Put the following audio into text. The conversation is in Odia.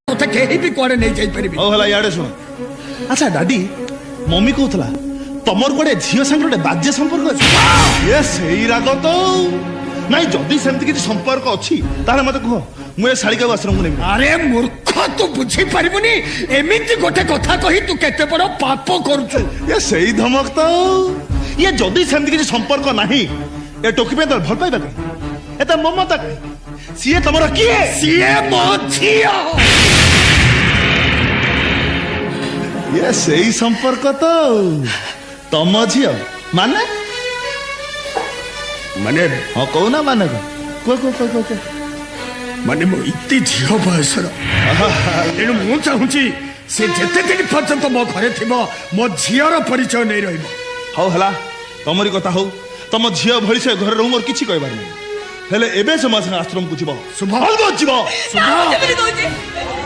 ତତେ କେହି ବି କୁଆଡେ ନେଇ ଯାଇପାରିବି। ହଉ ହେଲା, ଇଆଡେ ଶୁଣ। ଆଚ୍ଛା ଡାଡି, ମମି କହୁଥିଲା ତମର କୁଆଡେ ଝିଅ ସାଙ୍ଗରେ ଗୋଟେ ବାଜ୍ୟ ସମ୍ପର୍କ ଅଛି। ଏ ସେଇ ରାଗ ତ ନାଇଁ। ଯଦି ସେମିତି କିଛି ସମ୍ପର୍କ ଅଛି, ତାହେଲେ ମତେ କୁହ, ମୁଁ ଏ ଶାଳିକାକୁ ଆଶ୍ରମକୁ ନେବି। ଆରେ ମୂର୍ଖ, ତୁ ବୁଝିପାରିବୁନି। ଏମିତି ଗୋଟେ କଥା କହି ତୁ କେତେ ବଡ ପାପ କରୁଛୁ। ଏ ସେଇ ଧମକ ତ। ଇଏ ଯଦି ସେମିତି କିଛି ସମ୍ପର୍କ ନାହିଁ, ଏ ଟୋକି ପାଇଁ ତୋର ଭଲ ପାଇବା କାହିଁ? ଏ ତା ମମତା କାହିଁ? ସିଏ ତମର କିଏ? ସିଏ ମୋ ଝିଅ। ଇଏ ସେଇ ସମ୍ପର୍କ ତ। ତମ ଝିଅ ମାନେ? ମାନେ? ହଁ, କହୁନା, ମାନେ କଣ? କୁହ କୁହ କୁହ କୁହ କୁହ। ମାନେ ମୋ ଇତି ଝିଅ ବୟସର, ତେଣୁ ମୁଁ ଚାହୁଁଛି ସେ ଯେତେ ଦିନ ପର୍ଯ୍ୟନ୍ତ ମୋ ଘରେ ଥିବ, ମୋ ଝିଅର ପରିଚୟ ନେଇ ରହିବ। ହଉ ହେଲା, ତମରି କଥା ହଉ। ତମ ଝିଅ ଭଳି ସେ ଘରେ ରହୁ, ମୋର କିଛି କହିବାର ନାହିଁ। ହେଲେ ଏବେ ସେ ମୋ ସାଙ୍ଗେ ଆଶ୍ରମକୁ ଯିବ। ଶୁଭ। ଅଲଗା ଯିବ। ଶୁଭ। କହୁଛି।